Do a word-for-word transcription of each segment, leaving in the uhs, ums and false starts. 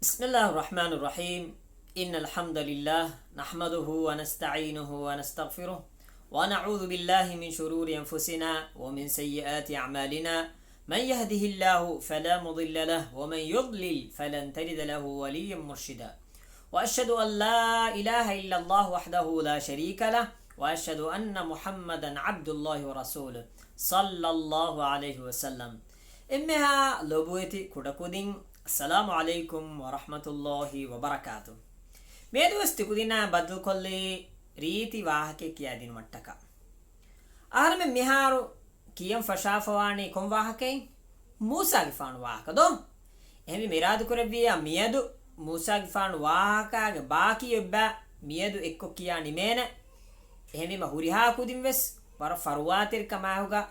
بسم الله الرحمن الرحيم. إن الحمد لله نحمده ونستعينه ونستغفره ونعوذ بالله من شرور أنفسنا ومن سيئات أعمالنا. من يهده الله فلا مضل له ومن يضلل فلن تجد له وليا مرشدا. وأشهد أن لا إله إلا الله وحده لا شريك له وأشهد أن محمدا عبد الله ورسوله صلى الله عليه وسلم. އެންމެހާ ލޮބުވެތި ކުޑަކުދިން، އައްސަލާމު ޢަލައިކުމް ވަރަޙްމަތުﷲި ވަބަރަކާތު. މިއަދުވެސް ތިކުދިންނާ ބައްދަލުކޮށްލީ ރީތި ވާހަކައެއް ކިޔާދިނުމަށްޓަކާ. އަހަރެމެން މިހާރު ކިޔަން ފަށާފަވާނީ ކޮން ވާހަކައެއް؟ މޫސާގެފާނު ވާހަކަ ދޯ؟ އެހެންވެ މިރާދުކުރެއްވިއްޔާ މިއަދު މޫސާގެފާނު ވާހަކާގެ ބާކީ އޮތްބާ މިއަދު އެއްކޮށް ކިޔާ ނިމޭނެ. އެހެންވީމަ ހުރިހާ ކުދިން ވެސް ވަރަށް ފަރުވާތެރިކަމާއެކުގަ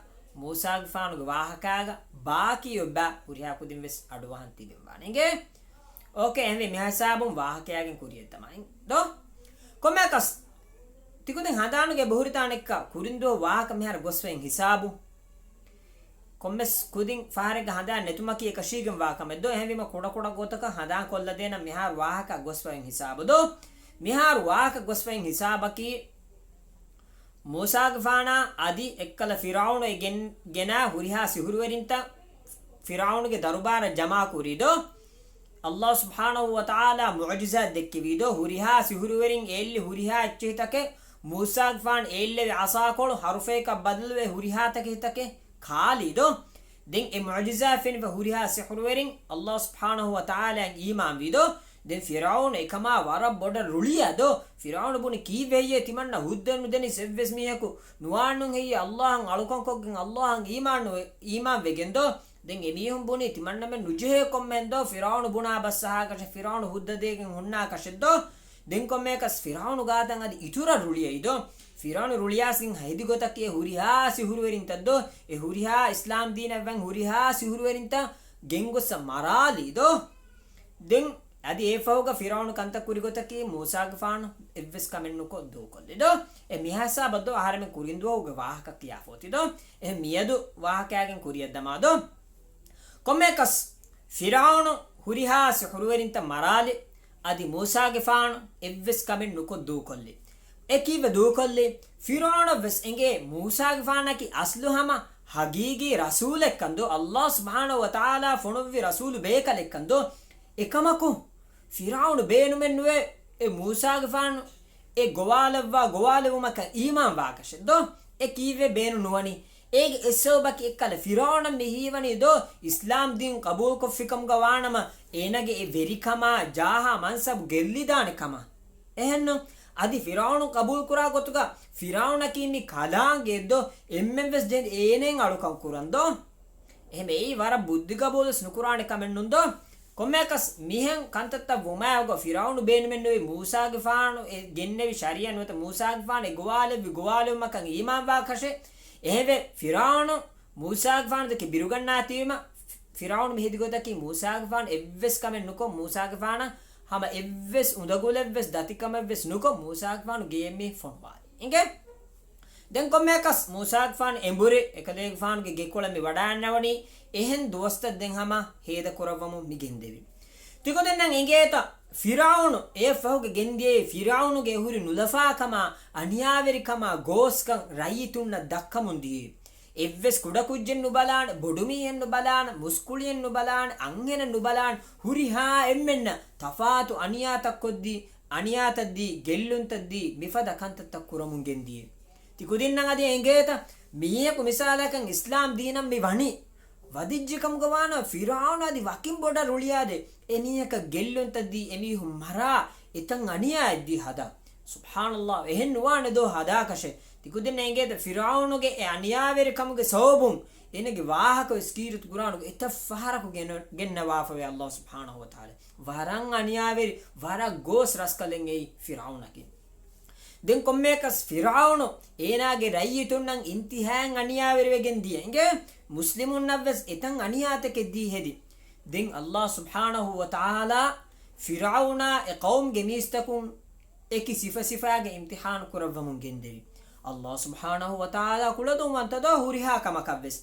މޫސާގެފާނުގެ ވާހަކާގަ ބާކީ އޮތްބާ ހުރިހާ ކުދިން ވެސް އަޑުއަހަން ތިބެންވާނެ. އިނގޭ؟ އޯކޭ، އެހެންވީ މިހިސާބުން ވާހަކަޔާގެން ކުރިއަށްދަމާ ދޯ؟ ކޮންމެއަކަސް ތިކުދިން ހަނދާނުގެ ބުހުރިތާނެއްކަ ކުރިންދުވަހު ވާހަކަ މިހާރު ގޮސްފައިން ހިސާބު. ކޮންމެސް ކުދިން ފަހަރެއްގަ ހަނދާން ނެތުމަކީ އެކަށީގެން ވާކަމެއް ދޯ؟ އެހެންވީމަ ކުޑަކުޑަ ގޮތަކަށް ހަނދާން ކޮށްލަދޭނަން މިހާރު ވާހަކަ ގޮސްފައިން ހިސާބު ދޯ؟ މިހާރު ވާހަކަ ގޮސްފައިން ހިސާބަކީ، މޫސާގެފާނާ އަދި އެއްކަލަ ފިރުޢައުނު އެ ގެން، ގެނާ ހުރިހާ ސިހުރުވެރިންތައް ފިރުޢައުނުގެ ދަރުބާރަށް ޖަމާކުރީ ދޯ؟ ﷲ ސުބްޙާނަހޫ ވަތަޢާލާ މުޢުޖިޒާތް ދެއްކެވީ ދޯ؟ ހުރިހާ ސިހުރުވެރިން އެއްލި ހުރިހާ އެއްޗެހިތަކެއް، މޫސާގެފާނު އެއްލެވި ޢަޞާކޮޅު ޙަރުފަޔަކަށް ބަދަލުވެ ހުރިހާ ތަކެތިތަކެއް ކާލީ ދޯ؟ ދެން އެ މުޢުޖިޒާތް ފެނިފަ ހުރިހާ ސިހުރުވެރިން ﷲ ސުބްޙާނަހޫ ވަތަޢާލާއަށް އީމާންވީ ދޯ؟ ދެން ފިރުޢައުނު އެކަމާ ވަރަށް ބޮޑަށް ރުޅިއަ ދޯ؟ ފިރުޢައުނު ބުނި، ކީއްވެހެއްޔޭ ތިމަންނަ ހުއްދަ ނުދެނީސް އެއްވެސް މީހަކު ނުވާންނުން ހެއްޔޭ ﷲ އަށް އަޅުކަންކޮށްގެން ﷲ އަށް އީމާން ވެ، އީމާން ވެގެން ދޯ؟ ދެން އެމީހުން ބުނީ ތިމަންނަމެން ނުޖެހޭ ކޮންމެހެން ދޯ؟ ފިރުޢައުނު ބުނާ ބަސްއަހާކަށެއް، ފިރުޢައުނު ހުއްދަ ދޭގެން ހުންނާކަށެއް ދޯ؟ ދެން ކޮންމެއަކަސް ފިރުޢައުނު ގާތަށް އަދި އިތުރަށް ރުޅިއައި ދޯ؟ ފިރުޢައުނު ރުޅިއައިސްގެން ހެދި ގޮތަކީ އެ ހުރިހާ ސިހުރުވެރިންތައް ދޯ؟ އެ ހުރިހާ އިސްލާމް ދީނަށް ވަން ހުރިހާ ސިހުރުވެރިންތައް ގެންގޮސް މަރާލީ ދޯ؟ ދެން އަދި އެފަހުގަ ފިރުޢައުނު ކަންތައް ކުރި ގޮތަކީ މޫސާގެފާނު އެއްވެސް ކަމެއް ނުކޮށް ދޫކޮށްލި ދޯ؟ އެ މިހިސާބަށް ދޯ އަހަރެމެން ކުރިންދުވަހުގެ ވާހަކަ ކިޔާފަ އޮތީ ދޯ؟ އެހެން މިއަދު ވާހަކައިގެން ކުރިއަށްދަމާ ދޯ؟ ކޮންމެއަކަސް ފިރުޢައުނު ހުރިހާ ސިހުރުވެރިންތައް މަރާލި، އަދި މޫސާގެފާނު އެއްވެސް ކަމެއް ނުކޮށް ދޫކޮށްލި. އެ ކީއްވެ ދޫކޮށްލީ؟ ފިރުޢައުނަށްވެސް އެނގޭ މޫސާގެފާނަކީ އަސްލު ހަމަ ހަގީގީ ރަސޫލެއްކަން ދޯ؟ ﷲ ސުބްޙާނަހޫ ވަތަޢާލާ ފޮނުއްވި ރަސޫލު ބޭކަލެއްކަން ދޯ؟ އެކަމަކު، ފިރުޢައުނު ބޭނުމެއްނުވޭ އެ މޫސާގެފާނު އެ ގޮވާލައްވާ ގޮވާލެވުމަކަށް އީމާން ވާކަށެއް ދޯ؟ އެ ކީއްވެ ބޭނުން ނުވަނީ؟ އޭގެ އެއް ސަބަބަކީ އެއްކަލަ ފިރުޢައުނަށް މި ހީވަނީ ދޯ އިސްލާމް ދީން ޤަބޫލުކޮށްފިކަމުގަ ވާނަމަ، އޭނާގެ އެ ވެރިކަމާ ޖާހާ މަންސަބު ގެއްލިދާނެ ކަމަށް. އެހެންނު، އަދި ފިރުޢައުނު ޤަބޫލުކުރާ ގޮތުގަ ފިރުޢައުނަކީ މި ކަލާނގެއެއް ދޯ؟ އެންމެންވެސް ޖެހެން އޭނައަށް އަޅުކަން ކުރަން ދޯ؟ އެހެން އެއީ ވަރަށް ބުއްދި ޤަބޫލުވެސް ނުކުރާނެ ކަމެއް ނޫން ދޯ؟ ކޮންމެއަކަސް މިހެން ކަންތައްތައް ވުމާއެކުގަ ފިރުޢައުނު ބޭނުމެއްނުވި މޫސާގެފާނު އެ ގެންނެވި ޝަރީޢަތް ނުވަތަ މޫސާގެފާނު އެ ގޮވާލެއްވި ގޮވާލެވުމަކަށް އީމާންވާކަށެއް. އެހެންވެ، ފިރުޢައުނު މޫސާގެފާނު ދެކެ ބިރުގަންނާތީވީމަ، ފިރުޢައުނު މި ހެދި ގޮތަކީ މޫސާގެފާނު އެއްވެސް ކަމެއް ނުކޮށް، މޫސާގެފާނަށް ހަމަ އެއްވެސް އުނދަގުލެއްވެސް ދަތިކަމެއްވެސް ނުކޮށް، މޫސާގެފާނު ގެޔަށް މި ފޮނުވާލި. އިނގޭ؟ ދެން ކޮންމެއަކަސް މޫސާގެފާނު އެނބުރި އެކަލޭގެފާނުގެ ގެކޮޅަށް މި ވަޑައިންނަވަނީ އެހެން ދުވަސްތައް ދެން ހަމަ ހޭދަ ކުރައްވަމުން މި ގެންދެވި. ތިކުދިންނަށް އެނގޭތަ؟ ފިރުޢައުނު އެއަށްފަހުގެ ގެންދިޔައީ ފިރުޢައުނުގެ ހުރި ނުލަފާކަމާ، އަނިޔާވެރިކަމާ، ގޯސްކަން ރައްޔިތުންނަށް ދައްކަމުން ދިޔައީ. އެއްވެސް ކުޑަކުއްޖެއް ނުބަލާނެ، ބޮޑުމީހެއް ނުބަލާނެ، މުސްކުޅިއެއް ނުބަލާނެ، އަންހެނެއް ނުބަލާނެ، ހުރިހާ އެންމެންނަށް ތަފާތު އަނިޔާތައް ކޮށްދީ، އަނިޔާތައް ދީ، ގެއްލުންތައް ދީ، މިފަދަ ކަންތައްތައް ކުރަމުން ގެންދިޔަ. ތި ކުދިންނަށް އަދި އެނގޭތަ؟ މީހަކު މިސާލަކަށް އިސްލާމް ދީނަށް މި ވަނީ ވަދެއްޖެ ކަމުގަ ވާނަމަ، ފިރުޢައުނު އަދި ވަކިން ބޮޑަށް ރުޅިއާދޭ، އެ މީހަކަށް ގެއްލުންތައް ދީ، އެ މީހުން މަރާ، އެތަން އަނިޔާއެއް ދީ ހަދާ. ސުބްޙާނަﷲ، އެހެން ނުވާނެ ދޯ ހަދާކަށެއް؟ ތި ކުދިންނަށް އެނގޭތަ؟ ފިރުޢައުނުގެ އެ އަނިޔާވެރިކަމުގެ ސަބަބުން އޭނަގެ ވާހަކަ އޮތް ކީރިތި ޤުރްއާނުގަ އެތައް ފަހަރަކު ގެން، ގެންނަވާފަވޭ ﷲ ސުބްޙާނަހޫ ވަތަޢާލާ. ވަރަށް އަނިޔާވެރި، ވަރަށް ގޯސް ރަސްކަލެއް އެއީ ފިރުޢައުނަކީ. ދެން ކޮންމެއަކަސް ފިރުޢައުނު އޭނާގެ ރައްޔިތުންނަށް އިންތިހާއަށް އަނިޔާވެރިވެގެން ދިޔަ އިނގޭ، މުސްލިމުންނަށްވެސް އެތަން އަނިޔާތަކެއް ދީ ހެދި. ދެން ﷲ ސުބްޙާނަހޫ ވަތަޢާލާ ފިރުޢައުނާ އެ ޤައުމުގެ މީސްތަކުން އެކި ސިފަ ސިފައިގެ އިމްތިޙާނު ކުރައްވަމުން ގެންދެވި. ﷲ ސުބްޙާނަހޫ ވަތަޢާލާ ކުޅަދުންވަންތަ ދޯ ހުރިހާ ކަމަކަށްވެސް؟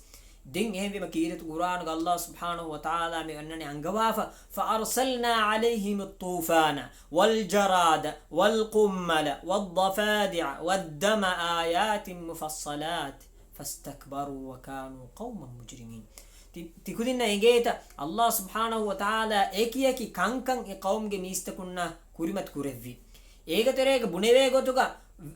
ދެން އެހެންވީމަ ކީރިތި ޤުރްއާނުގަ ﷲ ސުބްޙާނަހޫ ވަތަޢާލާ މި އޮންނަނީ އަންގަވާފަ، فَأَرْسَلْنَا عَلَيْهِمُ الطُّوفَانَ وَالْجَرَادَ وَالْقُمَّلَ وَالضَّفَادِعَ وَالدَّمَ آيَاتٍ مُفَصَّلَاتٍ فَاسْتَكْبَرُوا وَكَانُوا قَوْمًا مُجْرِمِينَ. ތި-، ތިކުދިންނަށް އެނގޭތަ ﷲ ސުބްޙާނަހޫ ވަތަޢާލާ އެކި އެކި ކަންކަން އެ ޤައުމުގެ މީސްތަކުންނާ ކުރިމަތި ކުރެއްވި. އޭގެ ތެރޭގަ ބުނެވޭ ގޮތުގަ،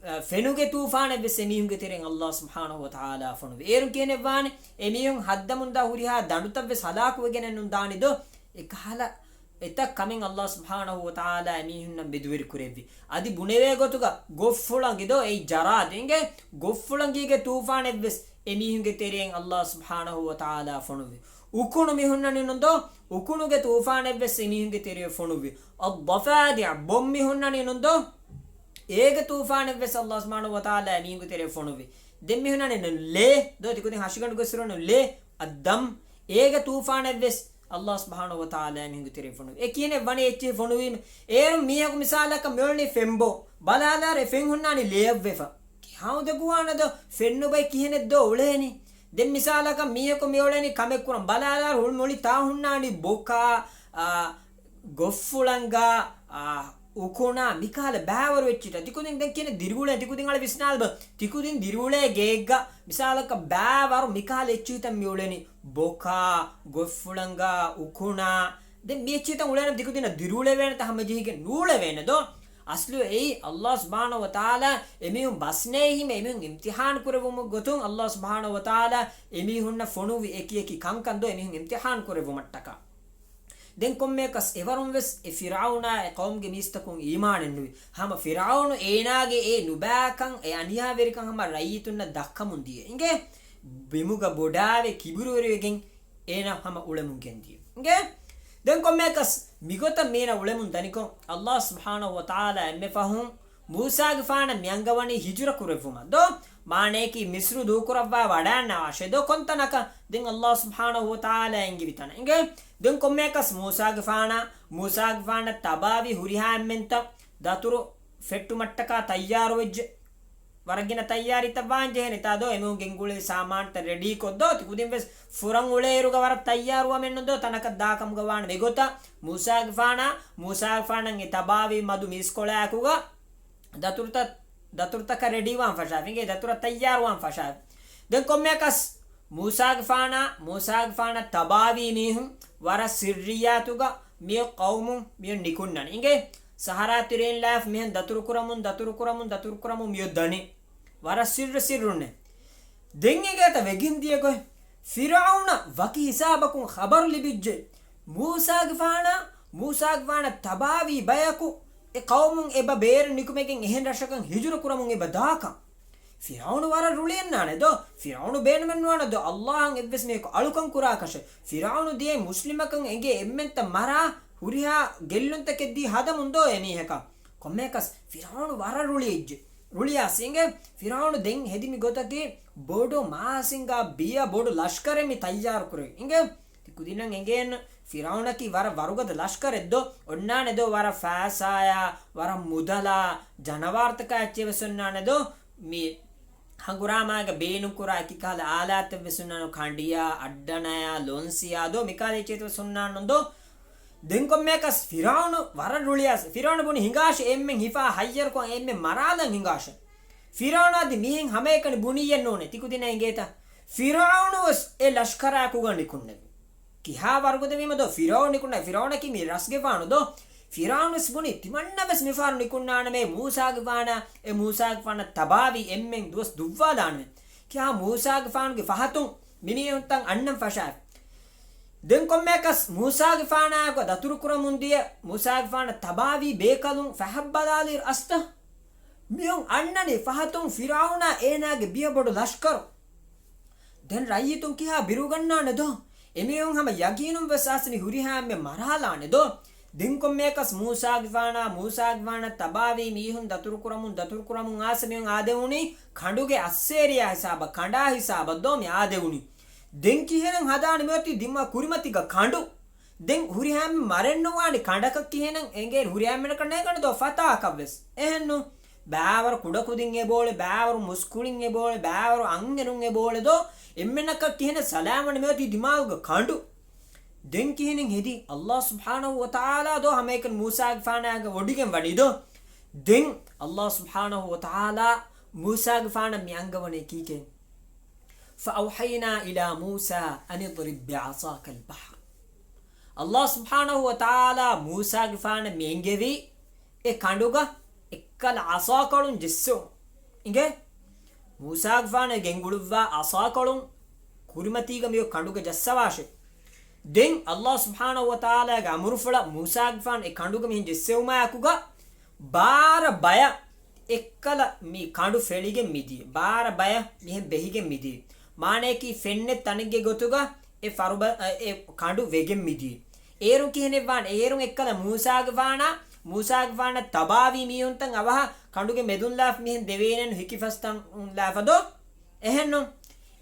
އަ، ފެނުގެ ތޫފާނެއް ވެސް އެމީހުންގެ ތެރެއިން ﷲ ސުބްޙާނަހޫ ވަތަޢާލާ ފޮނުވި. އޭރުން ކިހިނެއްވާނެ؟ އެމީހުން ހައްދަމުންދާ ހުރިހާ ދަނޑުތައް ވެސް ހަލާކުވެގެނެއް ނުން ދާނީ ދޯ؟ އެކަހަލަ އެތައް ކަމެއް ﷲ ސުބްޙާނަހޫ ވަތަޢާލާ އެމީހުންނަށް މެދުވެރި ކުރެއްވި. އަދި ބުނެވޭ ގޮތުގަ ގޮށްފުޅަނގި ދޯ، އެއީ ޖަރާދު އިނގޭ، ގޮށްފުޅަނގީގެ ތޫފާނެއް ވެސް އެމީހުންގެ ތެރެއިން ﷲ ސުބްޙާނަހޫ ވަތަޢާލާ ފޮނުވި. އުކުނު މި ހުންނަނީ ނުން ދޯ؟ އުކުނުގެ ތޫފާނެއް ވެސް އެމީހުންގެ ތެރެއަށް ފޮނުވި. އައްޟަފާދިޢަ، ބޮން މި ހުންނަނީ ނުން ދޯ؟ އޭގެ ތޫފާނެއް ވެސް ﷲ ސުބްޙާނަހޫ ވަތަޢާލާ އެމީހުންގެ ތެރެއަށް ފޮނުވި. ދެން މި ހުންނަނީ ނުން ލޭ ދޯ؟ ތިކުދިން ހަށިގަނޑުގެ ސުރަނު ލޭ، އައްދަމް. އޭގެ ތޫފާނެއް ވެސް ﷲ ސުބްޙާނަހޫ ވަތަޢާލާ އެމީހުންގެ ތެރެއަށް ފޮނުވި. އެ ކިހިނެއް ވަނީ އެއްޗެހި ފޮނުވީމަ؟ އޭރުން މީހަކު މިސާލަކަށް މިއުޅެނީ ފެންބޯ. ބަލާލާރޭ ފެން ހުންނާނީ ލޭއަށްވެފަ. ކިހާ އުނދަގޫވާނެ ދޯ؟ ފެން ނުބައި ކިހިނެއް ދޯ އުޅޭނީ؟ ދެން މިސާލަކަށް މީހަކު މިއުޅެނީ ކަމެއް ކުރަން. ބަލާލާރު ހުޅު މުޅި ތާ ހުންނާނީ ބޮކާ، އާ، ގޮށްފުޅަނގާ، އާ، އުކުނާ، މިކަހަލަ ބައިވަރު އެއްޗިތައް. ތިކުދިން ދެން ކިހިނެއް ދިރިއުޅޭ؟ ތިކުދިން އަޅެ ވިސްނާލަބަ. ތިކުދިން ދިރިއުޅޭ ގެއެއްގަ މިސާލަކަށް ބައިވަރު މިކަހަލަ އެއްޗިތައް މިއުޅެނީ. ބޮކާ، ގޮށްފުޅަނގާ، އުކުނާ. ދެން މި އެއްޗިތައް އުޅޭނަމަ ތިކުދިންނަށް ދިރިއުޅެވޭނެތަ؟ ހަމަޖެހިގެން ނޫޅެވޭނެ ދޯ؟ އަސްލު އެއީ ﷲ ސުބްޙާނަހޫ ވަތަޢާލާ އެމީހުން ބަސްނޭހީމަ އެމީހުން އިމްތިޙާން ކުރެއްވުމުގެ ގޮތުން ﷲ ސުބްޙާނަހޫ ވަތަޢާލާ އެމީހުންނަށް ފޮނުއްވި އެކި އެކި ކަންކަން ދޯ އެމީހުން އިމްތިޙާން ކުރެއްވުމަށްޓަކާ. ދެން ކޮންމެއަކަސް އެވަރުން ވެސް އެ ފިރްޢައުނާ އެ ޤައުމުގެ މީސްތަކުން އީމާނެއް ނުވި. ހަމަ ފިރްޢައުނު އޭނާގެ އެ ނުބައިކަން އެ އަނިޔާވެރިކަން ހަމަ ރައްޔިތުންނަށް ދައްކަމުން ދިޔަ. އިނގޭ ބިމުގަ ބޮޑާވެ ކިބުރުވެރިވެގެން އޭނާ ހަމަ އުޅެމުން ގެންދިޔަ. އިނގޭ؟ ދެން ކޮންމެއަކަސް މިގޮތަށް މީނަ އުޅެމުން ދަނިކޮށް، ﷲ ސުބްޙާނަހޫ ވަތަޢާލާ އެންމެ ފަހުން މޫސާގެފާނަށް މި އަންގަވަނީ ހިޖުރަ ކުރެއްވުމަށް ދޯ؟ މާނަޔަކީ މިޞްރު ދޫކުރައްވާ ވަޑައިންނަވާށޭ ދޯ ކޮންތަނަކަށް؟ ދެން ﷲ ސުބްޙާނަހޫ ވަތަޢާލާ އެންގިވި ތަނަށް. އިނގޭ؟ ދެން ކޮންމެއަކަސް މޫސާގެފާނާ، މޫސާގެފާނަށް ތަބާވީ ހުރިހާ އެންމެންތައް ދަތުރު ފެއްޓުމަށްޓަކާ ތައްޔާރުވެއްޖެ. ވަރަށް ގިނަ ތައްޔާރީތައް ވާން ޖެހޭނެ ތާ ދޯ؟ އެމީހުން ގެންގުޅޭ ސާމާނުތައް ރެޑީކޮށް ދޯ؟ ތިކުދިން ވެސް ފުރަން އުޅޭއިރުގަ ވަރަށް ތައްޔާރުވަމެއްނު ދޯ؟ ތަނަކަށް ދާކަމުގަ ވާނެ. އެގޮތަށް މޫސާގެފާނާ، މޫސާގެފާނަށް އެ ތަބާވީ މަދު މީސްކޮޅާއެކުގަ ދަތުރުތައް، ދަތުރުތަކަށް ރެޑީވާން ފަށާފި. އިނގޭ ދަތުރަށް ތައްޔާރުވާން ފަށާފި. ދެން ކޮންމެއަކަސް މޫސާގެފާނާ، މޫސާގެފާނަށް ތަބާވީ މީހުން ވަރަށް ސިއްރިއްޔާތުގަ މި ޤައުމުން މިއޮށް ނިކުންނަނީ. އިނގޭ ސަހަރާ ތެރެއިން ލާފަ މިހެން ދަތުރު ކުރަމުން، ދަތުރު ކުރަމުން، ދަތުރު ކުރަމުން މިއޮށް ދަނީ. ވަރަށް ސިއްރު ސިއްރުންނޭ. ދެން އެގޭތަ ވެގެން ދިޔަ ގޮތް؟ ފިރްޢައުނަށް ވަކި ހިސާބަކުން ޚަބަރު ލިބިއްޖެ. މޫސާގެފާނާ، މޫސާގެފާނަށް ތަބާވީ ބަޔަކު އެ ޤައުމުން އެބަ ބޭރަށް ނިކުމެގެން އެހެން ރަށަކަށް ހިޖުރަ ކުރަމުން އެބަ ދާކަން. ފިރްޢައުނު ވަރަށް ރުޅިއަންނާނެ ދޯ؟ ފިރްޢައުނު ބޭނުމެއްނުވާނެ ދޯ؟ ﷲ އަށް އެއްވެސް މީހަކު އަޅުކަން ކުރާކަށެއް. ފިރްޢައުނު ދިޔައީ މުސްލިމަކަށް އެނގޭ އެންމެންތައް މަރާ ހުރިހާ ގެއްލުންތަކެއް ދީ ހަދަމުން ދޯ އެމީހަކަށް. ކޮންމެއަކަސް ފިރްޢައުނު ވަރަށް ރުޅިއެއްޖެ. ރުޅިއަސް އިނގޭ ފިރްޢައުނު ދެން ހެދި މި ގޮތަކީ ބޮޑު މާސިންގާ ބިޔަ ބޮޑު ލަޝްކަރެއް މި ތައްޔާރު ކުރެވި. އިނގޭ ތި ކުދިންނަށް އެނގޭން ފިރްޢައުނަކީ ވަރަށް ވަރުގަދަ ލަޝްކަރެއް ދޯ؟ އޮންނާނެ ދޯ ވަރަށް ފައިސާޔާ، ވަރަށް މުދަލާ، ޖަނަވާރުތަކާ އެއްޗެއް ވެސް އޮންނާނެ ދޯ؟ މި ހަނގުރާމާގަ ބޭނުންކުރާ އެކި ކަހަލަ އާލާތެއް ވެސް ހުންނާނު، ކަނޑިޔާ، އައްޑަނަޔާ، ލޮންސިޔާ ދޯ؟ މިކަހަލަ އެއްޗެއް ވެސް ހުންނާނު ދޯ؟ ދެން ކޮންމެއަކަސް ފިރްޢައުނު ވަރަށް ރުޅިއަސް. ފިރްޢައުނު ބުނި ހިނގާށޭ އެންމެން ހިފާ ހައްޔަރުކޮށް އެންމެން މަރާލަން ހިނގާށޭ. ފިރްޢައުނާ ދި މިހެން ހަމައެކަނި ބުނިއްޔެއް ނޫނޭ. ތިކުދިންނަށް އެނގޭތަ؟ ފިރްޢައުނު ވެސް އެ ލަޝްކަރާ ކުގަނޑި ކުންނެވި. ކިހާ ވަރުގަދަ ވީމަ ދޯ؟ ފިރްޢައުނު ނިކުންނަ، ފިރްޢައުނަކީ މި ރަސްގެފާނު ދޯ؟ ފިރްޢައުނު ވެސް ބުނި، ތިމަންނަ ވެސް މިފަހަރު ނިކުންނާނަމޭ މޫސާގެފާނާ، އެ މޫސާގެފާނަށް ތަބާވީ އެންމެން ދުވަސް ދުއްވާލާނަމޭ. ކިހާ މޫސާގެފާނުގެ ފަހަތުން މި މީހުންތައް އަންނަން ފަށާފި. ދެން ކޮންމެއަކަސް މޫސާގެފާނާއެކު ދަތުރު ކުރަމުން ދިޔަ، މޫސާގެފާނަށް ތަބާވީ ބޭކަލުން ފަހަށް ބަލާލިއިރު އަސްތަ މިއޮން އަންނަނީ ފަހަތުން ފިރްޢައުނާ އޭނާގެ ބިޔަ ބޮޑު ލަޝްކަރު. ދެން ރައްޔިތުން ކިހާ ބިރުގަންނާނެ ދޯ؟ އެމީހުން ހަމަ ޔަގީނުން ވެސް އާސަނި ހުރިހާ އެންމެ މަރާލާނެ ދޯ؟ ދެން ކޮންމެއަކަސް މޫސާގެފާނާ، މޫސާގެފާނަށް ތަބާވީ މީހުން ދަތުރު ކުރަމުން، ދަތުރު ކުރަމުން އާސަ މީހުން އާދެވުނީ ކަނޑުގެ އައްސޭރިޔާ ހިސާބަށް، ކަނޑާ ހިސާބަށް ދޯ މި އާދެވުނީ؟ ދެން ކިހިނެއް ހަދާނެ މިއޮތީ ދިމާ ކުރިމަތީގަ ކަނޑު؟ ދެން ހުރިހާ މަރެއްނުވާނެ ކަނޑަކަށް ކިހިނެއް އެނގޭ ހުރިހާ މެނަކަށް ނޭނގަނެ ދޯ ފަތާކަށް ވެސް. އެހެންނު؟ ބާވަރު ކުޑަކުދިން އެބޯޅެ، ބާވަރު މުސްކުޅިން އެބޯޅެ، ބާވަރު އަންހެނުން އެބޯޅެ ދޯ، އެންމެނަކަށް ކިހިނެއް ސަލާމަތް މިއޮތީ ދިމާގުގަ ކަނޑު. ދެން ކިހިނެއް ހެދީ؟ ﷲ ސުބްޙާނަހޫ ވަތަޢާލާ ދޯ ހަމައެކަނި މޫސާގެފާނާގެ ވޮޑިގެން ވަނީ ދޯ. ދެން ﷲ ސުބްޙާނަހޫ ވަތަޢާލާ މޫސާގެފާނަށް މި އަންގަވަނީ ކީކޭ؟ فأوحينا إلى موسى أن اضرب بعصاك البحر. ﷲ ސުބްޙާނަހޫ ވަތަޢާލާ މޫސާގެފާނަށް މި އެންގެވީ އެ ކަނޑުގަ އެއްކަލަ ޢަޞާކޮޅުން ޖެއްސެވުން. އިނގޭ؟ މޫސާގެފާނަށް ގެންގުޅުއްވާ ޢަޞާކޮޅުން ކުރިމަތީގަ މިއޮތް ކަނޑުގަ ޖައްސަވާށޭ. ދެން ﷲ ސުބްޙާނަހޫ ވަތަޢާލާގެ އަމުރުފުޅަށް މޫސާގެފާނު އެ ކަނޑުގަ މިހެން ޖެއްސެވުމާއެކުގަ ބާރަ ބަޔަށް އެއްކަލަ މި ކަނޑު ފެޅިގެން މިދިޔަ، ބާރަ ބަޔަށް މިހެން ބެހިގެން މިދިޔަ. މާނަޔަކީ ފެންނެތް ތަނެއްގެ ގޮތުގަ އެ ފަރުބަ-، އެ ކަނޑު ވެގެން މިދިޔަ. އޭރުން ކިހިނެއްވާނެ؟ އޭރުން އެއްކަލަ މޫސާގެފާނާ، މޫސާގެފާނަށް ތަބާވީ މީހުންތައް އަވަހަށް ކަނޑުގެ މެދުން ލާފަ މިހެން ދެވޭނެނު ހިކިފަސްތަނުން ލާފަ ދޯ؟ އެހެންނު.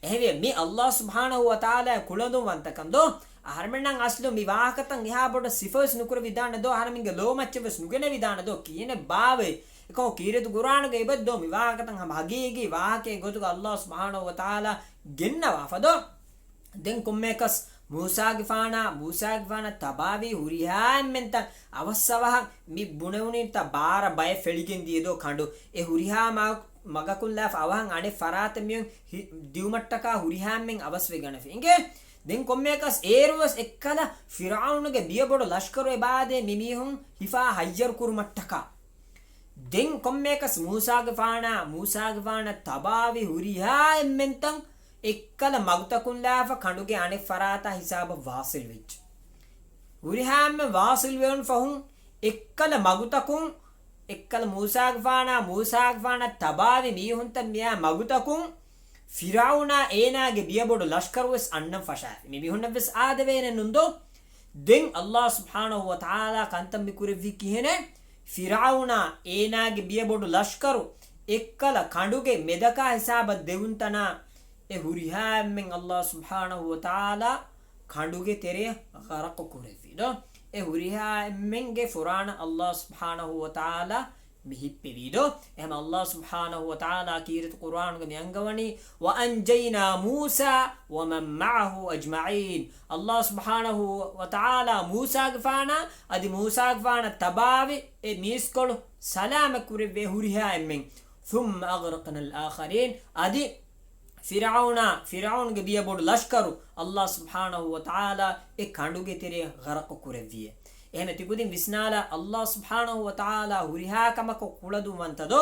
އެހެންވެ، މި ﷲ ސުބްޙާނަހޫ ވަތަޢާލާ ކުޅަދުންވަންތަކަން ދޯ؟ އަހަރެމެންނަށް އަސްލު މި ވާހަކަތައް އެހާ ބޮޑަށް ސިފަވެސް ނުކުރެވިދާނެ ދޯ؟ އަހަރެމެންގެ ލޯމައްޗަށް ވެސް ނުގެނެވިދާނެ ދޯ؟ ކިހިނެއް ބާވައޭ؟ އެކަމަކު ކީރިތި ޤުރްއާނުގައި އެބައޮތް ދޯ މި ވާހަކަތައް ހަމަ ހަގީގީ ވާހަކައެއް ގޮތުގަ ﷲ ސުބްޙާނަހޫ ވަތަޢާލާ ގެންނަވާފަ ދޯ؟ ދެން ކޮންމެއަކަސް މޫސާގެފާނާ، މޫސާގެފާނަށް ތަބާވީ ހުރިހާ އެންމެންތައް އަވަސްއަވަހަށް މި ބުނެވުނީތަ ބާރަ ބަޔަށް ފެޅިގެން ދިޔަ ދޯ ކަނޑު؟ އެ ހުރިހާ މަ-، މަގަކުން ލާފަ އަވަހަށް އަނެއް ފަރާތަށް މިއޮތް ހި-، ދިއުމަށްޓަކާ ހުރިހާ އެންމެން އަވަސްވެގަނެފި. އިނގޭ؟ ދެން ކޮންމެއަކަސް އޭރުވެސް އެއްކަލަ ފިރްޢައުނުގެ ބިޔަ ބޮޑު ލަޝްކަރު އެބައާދޭ މި މީހުން ހިފާ ހައްޔަރު ކުރުމަށްޓަކާ. ދެން ކޮންމެއަކަސް މޫސާގެފާނާ، މޫސާގެފާނަށް ތަބާވި ހުރިހާ އެންމެންތަން އެއްކަލަ މަގުތަކުން ލާފަ ކަނޑުގެ އަނެއް ފަރާތާ ހިސާބަށް ވާސިލް ވެއްޖެ. ހުރިހާ އެންމެން ވާސިލް ވެވުނު ފަހުން އެއްކަލަ މަގުތަކުން، އެއްކަލަ މޫސާގެފާނާ، މޫސާގެފާނަށް ތަބާވި މީހުންތައް މިއާ މަގުތަކުން ފިރްޢައުނާ އޭނާގެ ބިޔަ ބޮޑު ލަޝްކަރު ވެސް އަންނަން ފަށާފި. މި މީހުންނަށް ވެސް އާދެވޭނެ ނުންދޯ؟ ދެން ﷲ ސުބްޙާނަހޫ ވަތަޢާލާ ކަންތައް މި ކުރެއްވީ ކިހިނެއް؟ ފިރްޢައުނާ އޭނާގެ ބިޔަ ބޮޑު ލަޝްކަރު އެއްކަލަ ކަނޑުގެ މެދަކާ ހިސާބަށް ދެވުންތަނާ އެ ހުރިހާ އެންމެން ﷲ ސުބްޙާނަހޫ ވަތަޢާލާ ކަނޑުގެ ތެރެއަށް ޣަރަޤު ކުރެއްވި ދޯ؟ އެ ހުރިހާ އެންމެންގެ ފުރާނަ ﷲ ސުބްޙާނަހޫ ވަތަޢާލާ މި ހިއްޕެވީ ދޯ؟ އެހެން ﷲ ސުބްޙާނަހޫ ވަތަޢާލާ ކީރިތި ޤުރްއާނުގަ މި އަންގަވަނީ، "وأنجينا موسى ومن معه أجمعين." ﷲ ސުބްޙާނަހޫ ވަތަޢާލާ މޫސާގެފާނާ އަދި މޫސާގެފާނަށް ތަބާވި އެ މީސްކޮޅު ސަލާމަތް ކުރެއްވި ހުރިހާ އެންމެން. ثم أغرقنا الآخرين. އަދި ފިރްޢައުނާ، ފިރްޢައުނުގެ ބިޔަ ބޮޑު ލަޝްކަރު ﷲ ސުބްޙާނަހޫ ވަތަޢާލާ އެ ކަނޑުގެ ތެރެއަށް ޣަރަޤު ކުރެއްވިއޭ. އެހެން ތިކުދިން ވިސްނާލާ، ﷲ ސުބްޙާނަހޫ ވަތަޢާލާ ހުރިހާ ކަމަކު ކުޅަދުންވަންތަ ދޯ؟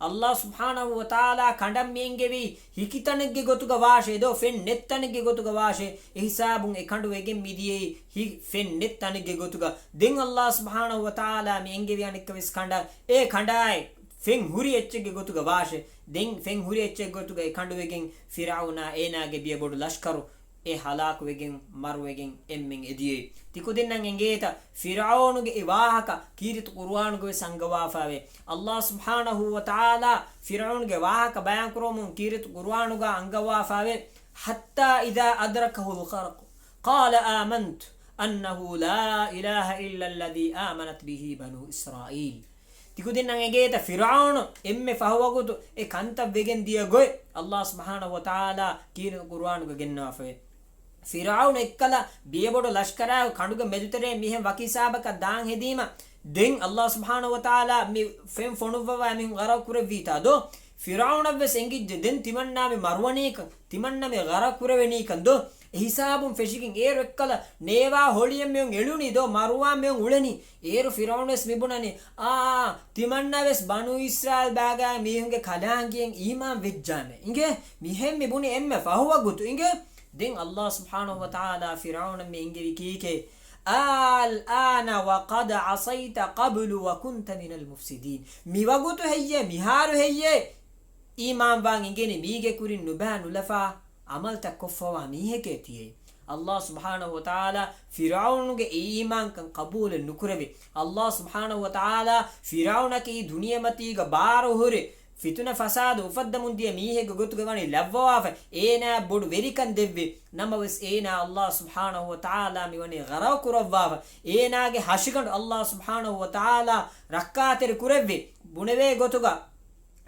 ﷲ ސުބްޙާނަހޫ ވަތަޢާލާ ކަނޑަށް މި އެންގެވީ ހިކި ތަނެއްގެ ގޮތުގަ ވާށޭ ދޯ؟ ފެން ނެތް ތަނެއްގެ ގޮތުގަ ވާށޭ؟ އެ ހިސާބުން އެ ކަނޑު ވެގެން މިދިޔައީ ހި-، ފެން ނެތް ތަނެއްގެ ގޮތުގަ. ދެން ﷲ ސުބްޙާނަހޫ ވަތަޢާލާ މި އެންގެވި އަނެއްކަވެސް ކަނޑަށް، އެ ކަނޑާއި ފެން ހުރި އެއްޗެއްގެ ގޮތުގަ ވާށޭ. ދެން ފެން ހުރި އެއްޗެއްގެ ގޮތުގަ އެ ކަނޑު ވެގެން ފިރްޢައުނާ އޭނާގެ ބިޔަ ބޮޑު ލަޝްކަރު އެ ހަލާކުވެގެން މަރުވެގެން އެންމެން އެދިޔައީ. ތިކުދިންނަށް އެނގޭތަ ފިރްޢައުނުގެ އެ ވާހަކަ ކީރިތި ޤުރުއާނުގަވެސް އަންގަވާފައެވެ. ﷲ ސުބްޙާނަހޫ ވަތަޢާލާ ފިރްޢައުނުގެ ވާހަކަ ބަޔާންކުރަމުން ކީރިތި ޤުރުއާނުގަ އަންގަވާފައެވެ. حتى إذا أدركه الغرق قال آمنت أنه لا إله إلا الذي آمنت به بنو إسرائيل. ތިކުދިންނަށް އެނގޭތަ ފިރްޢައުނު އެންމެ ފަހުވަގުތު އެ ކަންތައް ވެގެން ދިޔަ ގޮތް؟ ﷲ ސުބްޙާނަހޫ ވަތަޢާލާ ކީރިތި ޤުރުއާނުގަ ގެންނަވާފައެވެ. ފިރްޢައުނު އެއްކަލަ ބިޔަ ބޮޑު ލަޝްކަރާއެކު ކަނޑުގެ މެދުތެރޭ މިހެން ވަކި ހިސާބަކަށް ދާން ހެދީމަ، ދެން ﷲ ސުބްޙާނަހޫ ވަތަޢާލާ މި ފެން ފޮނުއްވަވާ މީހުން ޣަރަޤު ކުރެއްވީތާ ދޯ؟ ފިރްޢައުނަށް ވެސް އެނގިއްޖެ ދެން ތިމަންނާ މި މަރުވަނީކަން، ތިމަންނަ މި ޣަރަޤު ކުރެވެނީކަން ދޯ؟ އެ ހިސާބުން ފެށިގެން އޭރު އެއްކަލަ ނޭވާ ހޮޅިއެއް މިއޮން އެޅުނީ ދޯ؟ މަރުވާ މިއޮން އުޅެނީ. އޭރު ފިރްޢައުނު ވެސް މި ބުނަނީ، އާ، ތިމަންނަ ވެސް ބަނޫ އިސްރާއީލް ބާގާ މީހުންގެ ކަލާނގެއަށް އީމާން ވެއްޖާމެ. އިނގޭ؟ މިހެން މި ބުނި އެންމެ ފަހުވަގުތު. އިނގޭ؟ ދެން ﷲ ސުބްޙާނަހޫ ވަތަޢާލާ ފިރްޢައުނަށް މި އެންގެވި ކީކޭ؟ الآن وقد عصيت قبل وكنت من المفسدين. މިވަގުތު ހެއްޔޭ؟ މިހާރު ހެއްޔޭ؟ އީމާންވާން އިނގޭނީ މީގެ ކުރިން ނުބައި ނުލަފާ ޢަމަލުތައް ކޮށްފަވާ މީހެކޭ ތިޔައީ. ﷲ ސުބްޙާނަހޫ ވަތަޢާލާ ފިރްޢައުނުގެ އެ އީމާންކަން ޤަބޫލެއް ނުކުރެވި. ﷲ ސުބްޙާނަހޫ ވަތަޢާލާ ފިރްޢައުނަކީ ދުނިޔެމަތީގަ ބާރު ހުރި ފިތުނަ ފަސާދަ އުފައްދަމުން ދިޔަ މީހެއްގެ ގޮތުގަ ވަނީ ލައްވަވާފަ، އޭނާ ބޮޑު ވެރިކަން ދެއްވި. ނަމަވެސް އޭނާ ﷲ ސުބްޙާނަހޫ ވަތަޢާލާ މިވަނީ ޣަރަޤު ކުރައްވާފަ. އޭނާގެ ހަށިގަނޑު ﷲ ސުބްޙާނަހޫ ވަތަޢާލާ ރައްކާތެރި ކުރެއްވި. ބުނެވޭ ގޮތުގަ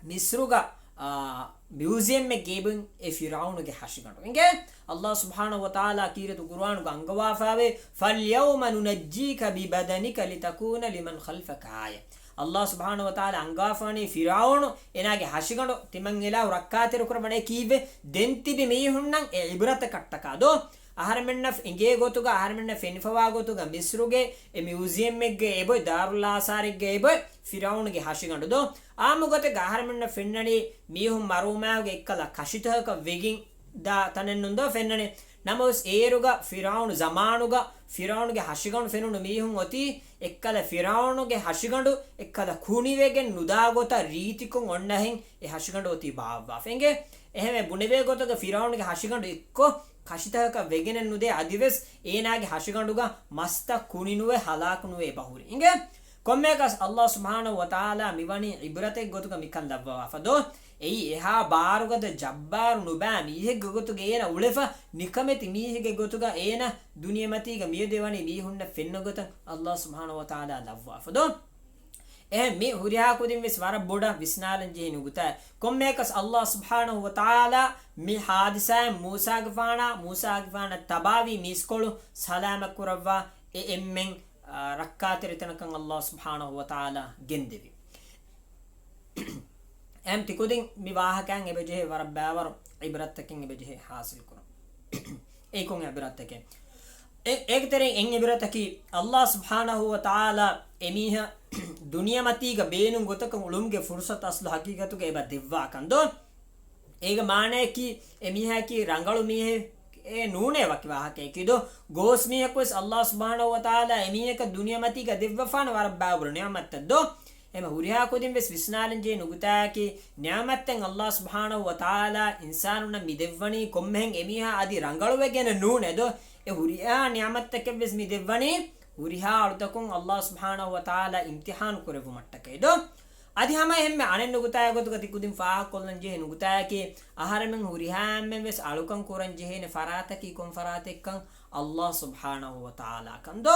މިސްރުގަ، އާ، މިއުޒިއަމެއްގައި އެބައިން އެ ފިރުޢައުނުގެ ހަށިގަނޑު. އިނގޭ؟ އައްލާހު ސުބްޙާނަހު ވަތަޢާލާ ކީރިތި ޤުރުއާނުގަ އަންގަވާފައިވޭ، فَالْيَوْمَ نُنَجِّيكَ بِبَدَنِكَ لِتَكُونَ لِمَنْ خَلْفَكَ آيَةً. އައްލާހު ސުބްޙާނަހު ވަތަޢާލާ އަންގަވާފާނީ ފިރުޢައުނު އޭނާގެ ހަށިގަނޑު ތިމަން އިލާހު ރައްކާތެރިކުރައްވަނޭ ކީއްވެ؟ ދެން ތިބި މީހުންނަށް އެ ޢިބްރަތަކަށްޓަކާ ދޯ؟ އަހަރެމެންނަށް އެނގޭ ގޮތުގަ، އަހަރެމެންނަށް ފެނިފަވާ ގޮތުގަ މިސްރުގެ އެ މިއުޒިއަމެއްގައި އެބައޮތް، ދާރުލް އާސާރެއްގައި އެބައޮތް ފިރުޢައުނުގެ ހަށިގަނޑު ދޯ؟ އާއްމު ގޮތެއްގަ އަހަރެމެންނަށް ފެންނަނީ މީހުން މަރުވުމާއެކުގަ އެއްކަލަ ކަށިތަކަކަށް ވެގެން ދާ ތަނެއް ނޫން ދޯ ފެންނަނީ؟ ނަމަވެސް އޭރުގަ ފިރުޢައުނު ޒަމާނުގަ ފިރުޢައުނުގެ ހަށިގަނޑު ފެނުނު މީހުން އޮތީ އެއްކަލަ ފިރުޢައުނުގެ ހަށިގަނޑު އެއްކަލަ ކުނިވެގެން ނުދާ ގޮތަށް ރީތިކޮށް އޮންނަހެން އެ ހަށިގަނޑު އޮތީ ބާއްވާފަ. އެނގޭ؟ އެހެންވެ ބުނެވޭ ގޮތުގަ ފިރުޢައުނުގެ ހަށިގަނޑު އެއްކޮށް ކަށިތަކަކަށް ވެގެނެއް ނުދޭ، އަދިވެސް އޭނާގެ ހަށިގަނޑުގަ މަސްތައް ކުނި ނުވެ ހަލާކު ނުވެ އެބަހުރި. އިނގޭ؟ ކޮންމެއަކަސް އައްލާހު ސުބްޙާނަހު ވަތަޢާލާ މިވަނީ ޢިބްރަތެއް ގޮތުގަ މިކަން ލައްވަވާފަ ދޯ؟ އެއީ އެހާ ބާރުގަދަ ޖައްބާރު ނުބާ މީހެއްގެ ގޮތުގަ އޭނަ އުޅެފަ، ނިކަމެތި މީހެއްގެ ގޮތުގަ އޭނަ ދުނިޔެމަތީގަ މިއަދު ވަނީ މީހުންނަށް ފެންނަ ގޮތަށް އައްލާހު ސުބްޙާނަހު ވަތަޢާލާ ލައްވާފަ ދޯ؟ އެހެން މި ހުރިހާ ކުދިން ވެސް ވަރަށް ބޮޑަށް ވިސްނާލަން ޖެހޭ ނުކުތާ. ކޮންމެއަކަސް އައްލާހު ސުބްޙާނަހު ވަތަޢާލާ މި ހާދިސާއިން މޫސާގެފާނާ، މޫސާގެފާނަށް ތަބާވީ މީސްކޮޅު ސަލާމަތް ކުރައްވާ އެ އެންމެން، އާ، ރައްކާތެރި ތަނަކަށް އައްލާހު ސުބްޙާނަހު ވަތަޢާލާ ގެންދެވި. އެހެން ތިކުދިން މި ވާހަކައިން އެބަޖެހޭ ވަރަށް ބައިވަރު ޢިބްރަތްތަކެއް އެބަޖެހޭ ޙާޞިލް ކުރަން. އެއީ ކޮން ޢިބްރަތްތަކެއް؟ އެ، އޭގެ ތެރެއިން އެއް ޢިބްރަތަކީ، އައްލާހު ސުބްޙާނަހު ވަތަޢާލާ އެމީހާ ދުނިޔެމަތީގަ ބޭނުން ގޮތަކަށް އުޅުމުގެ ފުރުޞަތު އަސްލު ޙަޤީޤަތުގަ އެބަ ދެއްވާކަން ދޯ؟ އޭގެ މާނައަކީ، އެމީހަކީ ރަނގަޅު މީހެއް އެ ނޫނޭ ވަކި ވާހަކައަކީ ދޯ؟ ގޯސް މީހަކު ވެސް އައްލާހު ސުބްޙާނަހު ވަތަޢާލާ އެމީހަކަށް ދުނިޔެމަތީގަ ދެއްވަފާނެ ވަރަށް ބާބުރު ނިޢުމަތްތައް ދޯ؟ އެމަ ހުރިހާ ކުދިން ވެސް ވިސްނާލަން ޖެހޭ ނުކުތާއަކީ، ނިޢުމަތްތައް އައްލާހު ސުބްޙާނަހު ވަތަޢާލާ އިންސާނުންނަށް މި ދެއްވަނީ ކޮންމެހެން އެމީހާ އަދި ރަނގަޅުވެގެނެއް ނޫނޭ ދޯ؟ އެ ހުރިހާ ނިޢުމަތްތަކެއް ވެސް މި ދެއްވަނީ ހުރިހާ އަޅުތަކުން އައްލާހު ސުބްޙާނަހު ވަތަޢާލާ އިމްތިޙާނު ކުރެއްވުމަށްޓަކައި ދޯ؟ އަދި ހަމަ އެހެންމެ އަނެއް ނުކުތާއެއް ގޮތުގަ ތިކުދިން ފާހަގަކޮށްލަން ޖެހޭ ނުކުތާއަކީ، އަހަރެމެން ހުރިހާ އެންމެން ވެސް އަޅުކަން ކުރަން ޖެހޭނެ ފަރާތަކީ ކޮން ފަރާތެއްކަން؟ އައްލާހު ސުބްޙާނަހު ވަތަޢާލާ ކަން ދޯ؟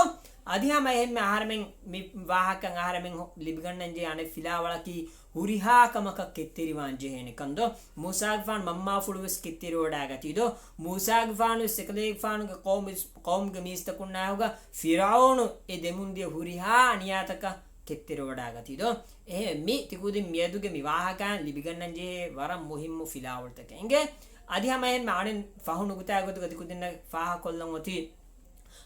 އަދި ހަމަ އެހެންމެ އަހަރެމެން މި ވާހަކަ އަހަރެމެން ހު-، ލިބިގަންނަން ޖެހޭ އަނެއް ފިލާވަޅަކީ، ހުރިހާ ކަމަކަށް ކެތްތެރިވާން ޖެހޭނެ ކަން ދޯ؟ މޫސާގެފާނު މަންމާފުޅު ވެސް ކެތްތެރިވަޑާގަތީ ދޯ؟ މޫސާގެފާނު ވެސް އެކަލޭގެފާނުގެ ޤައުމު-، ޤައުމުގެ މީސްތަކުންނާއެކުގަ ފިރުޢައުނު އެ ދެމުންދިޔަ ހުރިހާ އަނިޔާތަކަށް ކެތްތެރިވަޑާގަތީ ދޯ؟ އެހެން މި ތިކުދިން މިއަދުގެ މި ވާހަކައިން ލިބިގަންނަން ޖެހޭ ވަރަށް މުހިއްމު ފިލާވަޅުތަކެއް އިނގޭ. އަދި ހަމަ އެހެންމެ އަނެއް ފަހު ނުކުތާއެއް ގޮތުގަ ތިކުދިންނަށް ފާހަގަކޮށްލަން އޮތީ،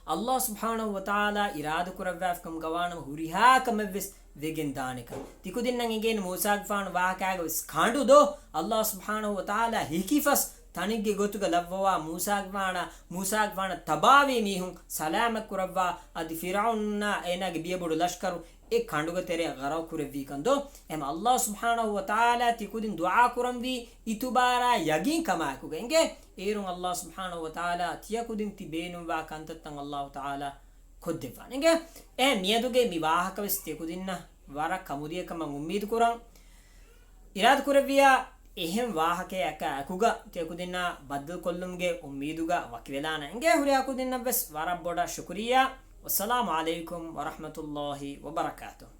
އައްލާހު ސުބްޙާނަހު ވަތަޢާލާ އިރާދަކުރައްވާފިކަމުގަ ވާނަމަ ހުރިހާ ކަމެއް ވެސް ވެގެން ދާނެކަން. ތިކުދިންނަށް އެނގޭނެ މޫސާގެފާނު ވާހަކާގަ ވެސް ކަނޑު ދޯ؟ އައްލާހު ސުބްޙާނަހު ވަތަޢާލާ ހިކިފަސް ތަނެއްގެ ގޮތުގަ ލައްވަވާ މޫސާގެފާނާ، މޫސާގެފާނަށް ތަބާވީ މީހުން ސަލާމަތް ކުރައްވާ އަދި ފިރުޢައުނާ އޭނާގެ ބިޔަބޮޑު ލަޝްކަރު އެ ކަނޑުގެ ތެރެއަށް ޣަރަޤު ކުރެއްވީ ކަން ދޯ؟ އެހެން އައްލާހު ސުބްޙާނަހު ވަތަޢާލާ ތިކުދިން ދުޢާ ކުރަންވީ އިތުބާރާ ޔަގީން ކަމާއެކުގަ އިނގޭ. އޭރުން އައްލާހު ސުބްޙާނަހު ވަތަޢާލާ ތިޔަކުދިން ތި ބޭނުންވާ ކަންތައްތައް އައްލާހު ތަޢާލާ ކޮށްދެއްވާނެ އިނގޭ. އެހެން މިއަދުގެ މި ވާހަކަ ވެސް ތިޔަކުދިންނަށް ވަރަށް ކަމުދިޔަ ކަމަށް އުއްމީދު ކުރަން. އިރާދަ ކުރެއްވިޔާ އެހެން ވާހަކައަކާ އެކުގަ ތިޔަކުދިންނާ ބައްދަލުކޮށްލުމުގެ އުއްމީދުގަ ވަކިވެލާނަން އިނގޭ. ހުރިހާ ކުދިންނަށް ވެސް ވަރަށް ބޮޑަށް ޝުކުރިއްޔާ. ވައްސަލާމު ޢަލައިކުމް ވަރަޙްމަތުﷲި ވަބަރަކާތުހު.